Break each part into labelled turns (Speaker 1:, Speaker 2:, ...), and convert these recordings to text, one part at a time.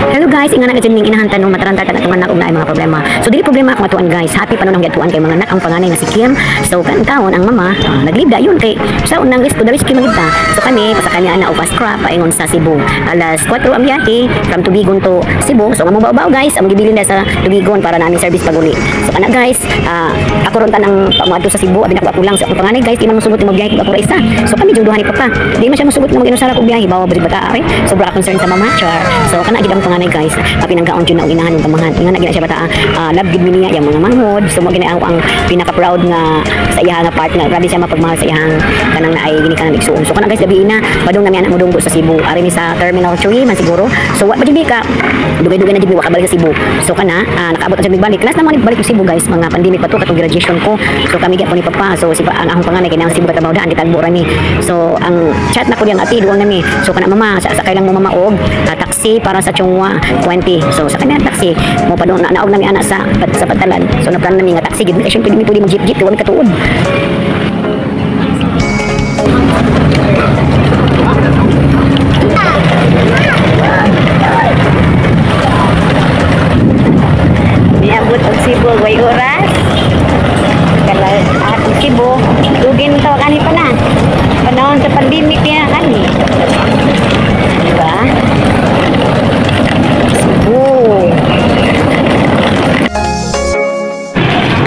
Speaker 1: Hello guys, ingana ka ning inahan tanong mataranta ta atong anak og naay mga problema. So dili problema akong atuan, guys. Happy pa nun ang gatuan kay mga anak ang panganay nga si Kim. So kan taon ang mama naglibda yun kay sa unang risk to the risk man ta. So kami pasakay niya ana og fast craft paingon sa Cebu. Alas 4 ang biyahe from Tubigon to Cebu. So ang among guys, ang gibilin na sa Tubigon para namin service paguli. So kana guys, ako ron tanang pamuadto sa Cebu, abi nako ako lang sa akong panganay guys, di man mosugot nga magbiyahe kung ako ra isa. So kami jud duha ni papa. Di man siya mosugot nga mag-inusara kog biyahe, bawa bud bata ay. Sobra concern sa mama, char. So kana gid ang panganay guys, pinanggaon jud na og inahan ug pamahan. Ingana gid na siya bata, love gid mi niya yang mga manghod. So mo gid ako ang pinaka proud nga sa iya nga part nga grabe siya mapagmahal sa iyang kanang naay ginikanan igsuon. So kana guys, gabi na padung nami anak modunggo sa Cebu. Ari mi sa Terminal 3 man siguro. So wa pa jud ka dugay-dugay na jud mi wa kabalik sa Cebu. So kana nakaabot na jud mi balik. Last na mo ni balik sa Cebu guys, mga pandemic pa to katong graduation ko. So kami gyapon ni papa. So si pa, ang akong panganay kay nang Cebu katrabaho daan gitagbo ra mi. So ang chat na ko diyang ati duol nami. So kana mama sa sakay lang mo mama og taxi para sa Chunghwa 20. So sa kanya taxi mo padung na naog nami ana sa Patalan. So naplan nami nga taxi gid mi kay syempre di mi pwede mag jeep jeep kay wa mi katuod.
Speaker 2: Niabot og Cebu way oras. Kala atong Cebu, dugin taw kani pa na. Panahon sa pandemic niya kani. Diba? Cebu.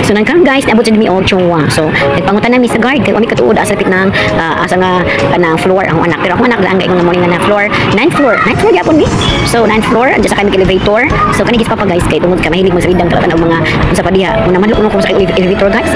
Speaker 1: So nang karon guys, naabot jud mi og Chunghwa. So nagpangutan nami sa guard kay wa mi katuod asa pit nang asa nga kanang floor ang anak. Pero akong anak lang kay nga morning nga na floor, 9th floor, 9th floor gyapon mi. So 9th floor, andiyan sa kami elevator. So kani gis papa guys kay tungod ka mahilig mo sa ridang talaga og mga unsa pa diha. Una man ko sa elevator guys.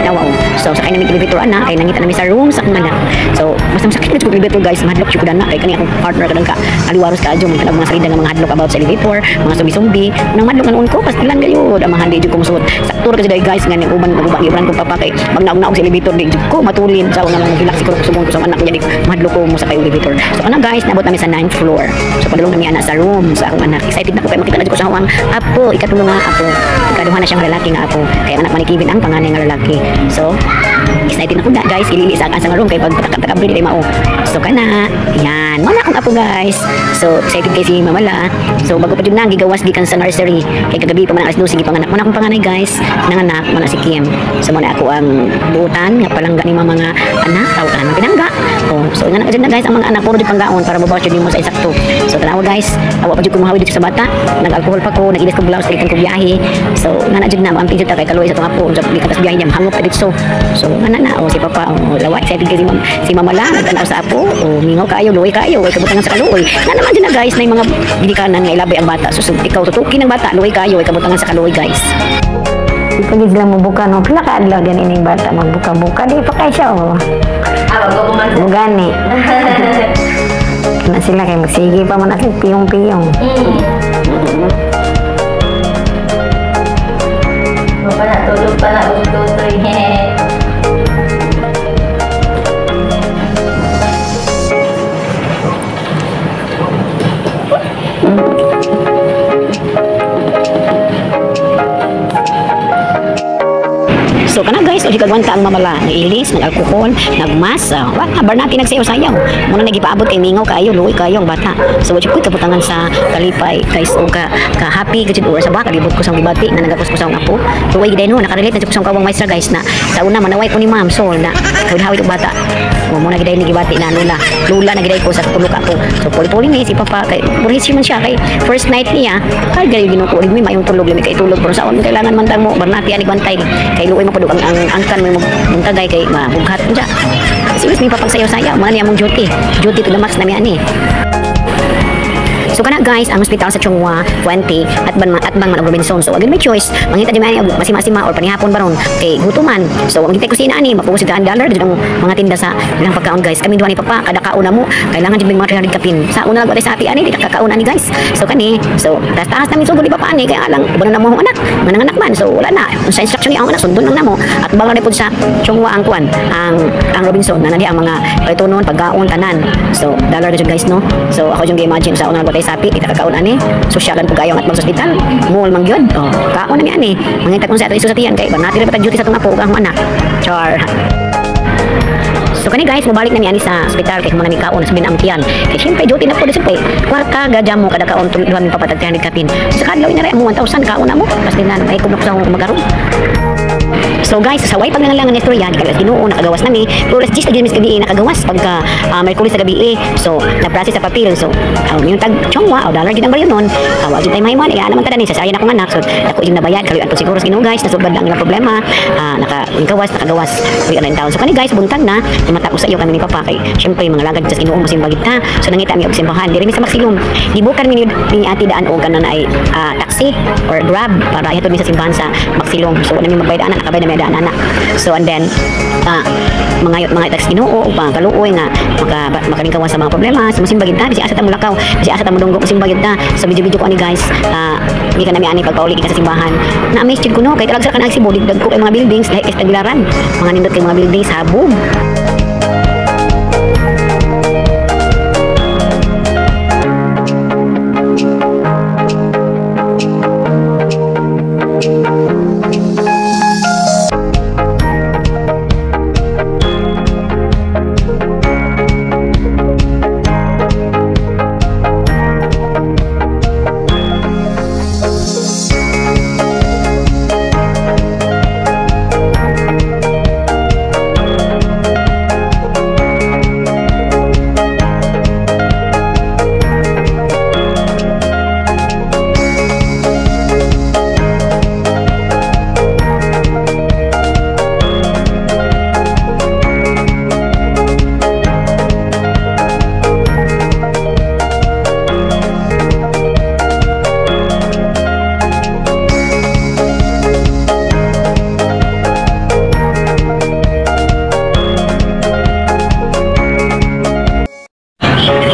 Speaker 1: Tawa oh. So sakay nami elevator ana kay nangita nami sa room sa akong anak. So basta masakit gud ko elevator guys, mahadlok jud ko dana kay kani akong partner kadang ka aliwaros ka adyo man mga sarida nga mga hadlok about sa elevator, mga sumbi-sumbi. Unang madlok na noon ko pastilan gayud amahan di jud ko musuot. Sakto ra kasi dahil guys nga ni uban uban uban kong papa kay magnaog-naog sa elevator di jud ko matulin sa una lang hilak siguro sugon ko sa anak niya di mahadlok ko mo sa kay elevator. So ana guys, naabot nami sa 9th floor. So padulong nami ana sa room sa akong anak. Excited na ko kay makita na jud ko sa akong apo, ikatulo nga apo. Ikaduha na siyang lalaki nga apo. Kay anak man ni Kevin ang panganay nga lalaki. So excited na ko na guys, ilili sa akong room kay pag patakap-takap dili mao. So kana, yan, mo na akong apo guys. So excited kay si Mamala. So bago pa jud na gigawas gikan sa nursery. Kay kagabi pa man ang alas 12 gipanganak. Mo na akong panganay guys, nanganak mo na si Kim. So mo na ako ang buutan nga palangga ni mga anak, taw ka naman pinangga. Oh, so nga na jud na guys ang mga anak puro di panggaon para mabawas jud nimo sa insakto. So tanawa guys, awa pa jud ko mohawi dito sa bata. Nag-alcohol pa ko, nag-ilis ko blouse, dilitan ko biyahe. So nga na jud na amping jud ta kay kaluoy sa tong apo, unsa gikan tas biyahe niya hangop pa dito. So nga na na oh si papa oh lawa excited kay si mama la nagtan-aw sa apo, oh mingaw kaayo, luoy kaayo, way kabutangan sa kaluoy. Nga naman jud na guys na mga ginikanan nga ilabay ang bata. So, so ikaw tutukin ang bata, luoy kaayo, way kabutangan sa kaluoy guys.
Speaker 2: Pagid lang mo buka no, pila ka adlaw din ining bata magbuka-buka di pa kay siya oh.
Speaker 3: Ah, bago ko man.
Speaker 2: Bugani. Na sila kay magsige pa man akong piyong-piyong.
Speaker 3: Baka na, tulog pa na, ututoy.
Speaker 1: So kana guys, o gigagwanta ang mamala, nailis, nag-alkohol, nagmas, wa na bar natin nagsayaw-sayaw. Muna nagipaabot kay mingaw kaayo, luoy kaayo ang bata. So wa jud ko'y kabutangan sa kalipay guys o ka happy gud or sa ba kalibot ko sa gibati na nagapos ko sa akong apo. Luoy gid no, nakarelate na jud ko sa akong kawang maestra guys na sa una manaway ko ni ma'am Sol na kawid og bata. O mo na gid ni gibati na lula. Lula na gid ko sa tulo ka apo. So puli-puli ni si papa kay burhis man siya kay first night niya. Ay gay ginuko mi mayong tulog lami kay tulog pero sa on kailangan man tang mo barnati ani bantay kay luoy mo padug ang angkan mo muntagay kay mabughat unja. Serious mi papagsayaw-sayaw man niya mong duty. Duty to the max na mi ani. So kana guys, ang hospital sa Chunghwa 20 at ban at bang man og Robinson. So again may choice, mangita di man og masima-sima or panihapon baron kay gutuman. So ang gintay kusina ani mapugos og dollar dito ang mga tinda sa ilang pagkaon guys. Kami duha ni papa kada kaon na mo kailangan jud mga 300 kapin. Sa una lang sa api ani di ka kakaon ani guys. So kani, so taas namin sugod ni papa ani kay alang uban na mo ang anak, mananganak man. So wala na sa instruction ni ang anak sundon lang namo at bang na pud sa Chunghwa ang kuan ang Robinson na nadi ang mga palitonon pagkaon tanan. So dollar na jud guys no. So ako jud gi-imagine sa una lang sapi kita kakaon ani sosyalan po kayo at mag ospital mall man gyud oh kaon na mi ani mangita kung sa ato isusatian kay banati ra patag duty sa atong apo ug ang anak char. So kani guys, mobalik na mi ani sa ospital kay human na mi kaon sa ang tiyan. Kay syempre duty na po siyempre. Kwarta gadya mo kada kaon duha mi papatag 300 kapin. Sa kadlaw na mo 1,000 kaon na mo. Pastilan ay kumok sa akong magaron. So guys, sa way pag nangalangan ng istorya, gikan Ginoo, nakagawas nami. Pero alas 10 na jud mis gabi nakagawas pagka Merkulis sa gabi eh. So, na-process sa papel. So, yung tag chongwa o dollar jud ang baryo nun. Wa jud tay mahimuan, iya naman tanan sa sayan akong anak. So, dako yung nabayad kaluyan po siguro sa Ginoo guys, nasugad ang ilang problema. Naka gawas, nakagawas uy ang taon. So kani guys, buntag na, imata ko sa iyo kami ni Papa kay syempre mga lagad sa Ginoo mosimbag ta. So nangita mi og simbahan diri mi sa Maxilom. Gibukan mi ni ate daan og kanan ay taxi or Grab para ihatod mi sa simbahan sa Maxilom. So wala mi magbayad ana, nakabayad na mi daan ana. So and then mga mga tax Ginoo upang kaluoy nga makalingkawan sa mga problema sa musimbag ta, bisi asa ta mulakaw, bisi asa ta mudunggo, musimbag ta. So video-video ko ani guys, gikan nami ani pagpauli gikan sa simbahan. Na amaze jud ko no kay talag sa kanang Cebu, digdag ko kay mga buildings lahi kay sa Tagbilaran, mga nindot kay mga buildings habog.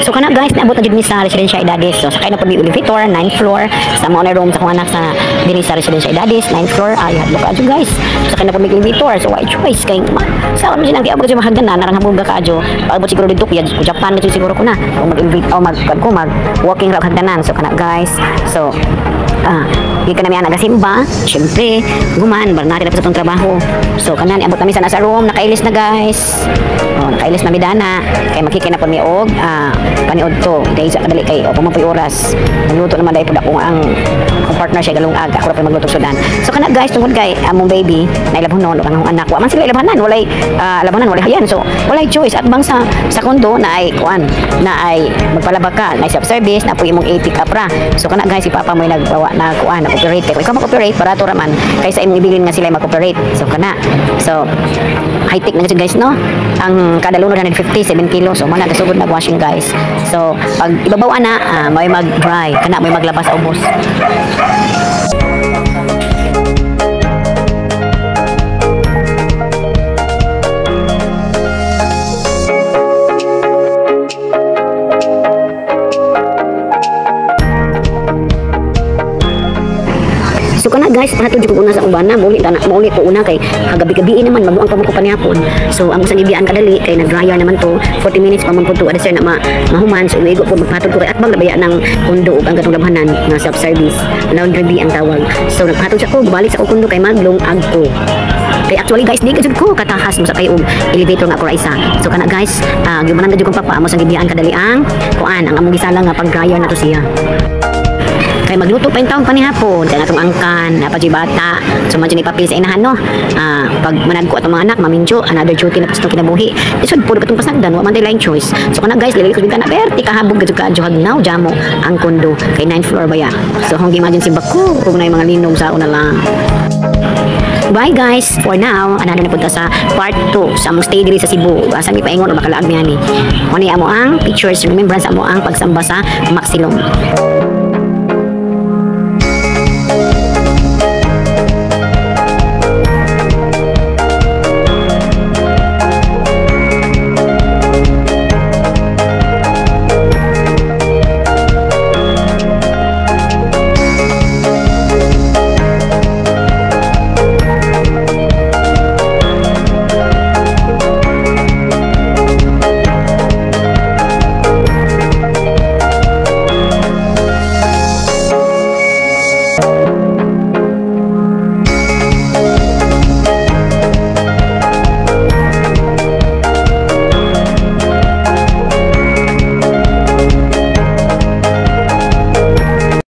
Speaker 1: So kana guys, naabot na jud mi sa Residencia Edades. So sakay na pud mi elevator, 9th floor sa mao na room sa akong anak sa dinhi sa Residencia Edades, 9th floor. Ay hadlok ka guys. Sakay na pud mi elevator. So why choice kay sa man silang giabot sa mahagdan na narang habog ka adyo. Paabot siguro didto kuya Japan na siguro ko na. Kung mag-elevator o mag ko mag walking ra hagdanan. So kana guys. So gikan nami ana gasimba, syempre guman bar natin na sa itong trabaho. So kanan abot nami sa nasa room, nakailis na guys. Oh, nakailis na mi dana kay makikay na pud mi og paniod to. Dahil sa kadali kay o pamapoy oras. Nagluto naman dahil pud ako ang partner siya galungag, ako ra pa magluto sudan. So kana guys, tungod kay among baby na ilabhonon ang akong anak, wa man sila ilabhanan, walay labhanan, walay hayan. So walay choice at bang sa kondo na ay kuan na ay magpalaba ka, na self service na po imong 80 ka pra. So kana guys, si papa mo nagbawa na kuan na operate. Kung ikaw mag-operate barato ra man kaysa imong ibilin nga sila mag-operate. So kana. So high tech na jud guys no. Ang kada lunod 157 kilos. So mana gasugod na washing guys. So pag ibabaw ana, may mag-dry, kana may maglabas ubos. So kana guys, pahatod jud ko una sa ubana, muli ta na, muli ko una kay hagabi-gabi naman mabuang pa mo ko panihapon. So ang usang ibiyaan kadali kay nag-dryer naman to, 40 minutes pa man pud to ada sir na mahuman. So umigo po magpahatod ko kay atbang nabaya ng kondo ug ang katong labhanan nga self-service, laundry B ang tawag. So nagpahatod sa ko, balik sa ko kondo kay maglungag ko. Kay actually guys, di jud ko katahas mo sa kay og elevator nga ako ra isa. So kana guys, giubanan jud kong papa amo sang gibiyaan kadali ang kuan ang among gisala nga pag-dryer na to siya. Kay magluto pa yung taon panihapon, kay atong angkan, napa jud bata. So man jud ipapil sa inahan no. Pag managko atong mga anak, maminjo, another duty na pud kinabuhi. Isod pud katong pasagdan, wa man tay laing choice. So kana guys, lili ko jud kana perti kahabog jud ka hagnaw jamo ang kondo kay 9th floor baya. So hong imagine si bako ug na mga linog sa una lang. Bye guys, for now, another na punta sa part 2 sa among stay diri sa Cebu. Asa mi paingon o makalaag mi ani. Mo ni amo ang pictures, remembrance amo ang pagsamba sa Maxilom.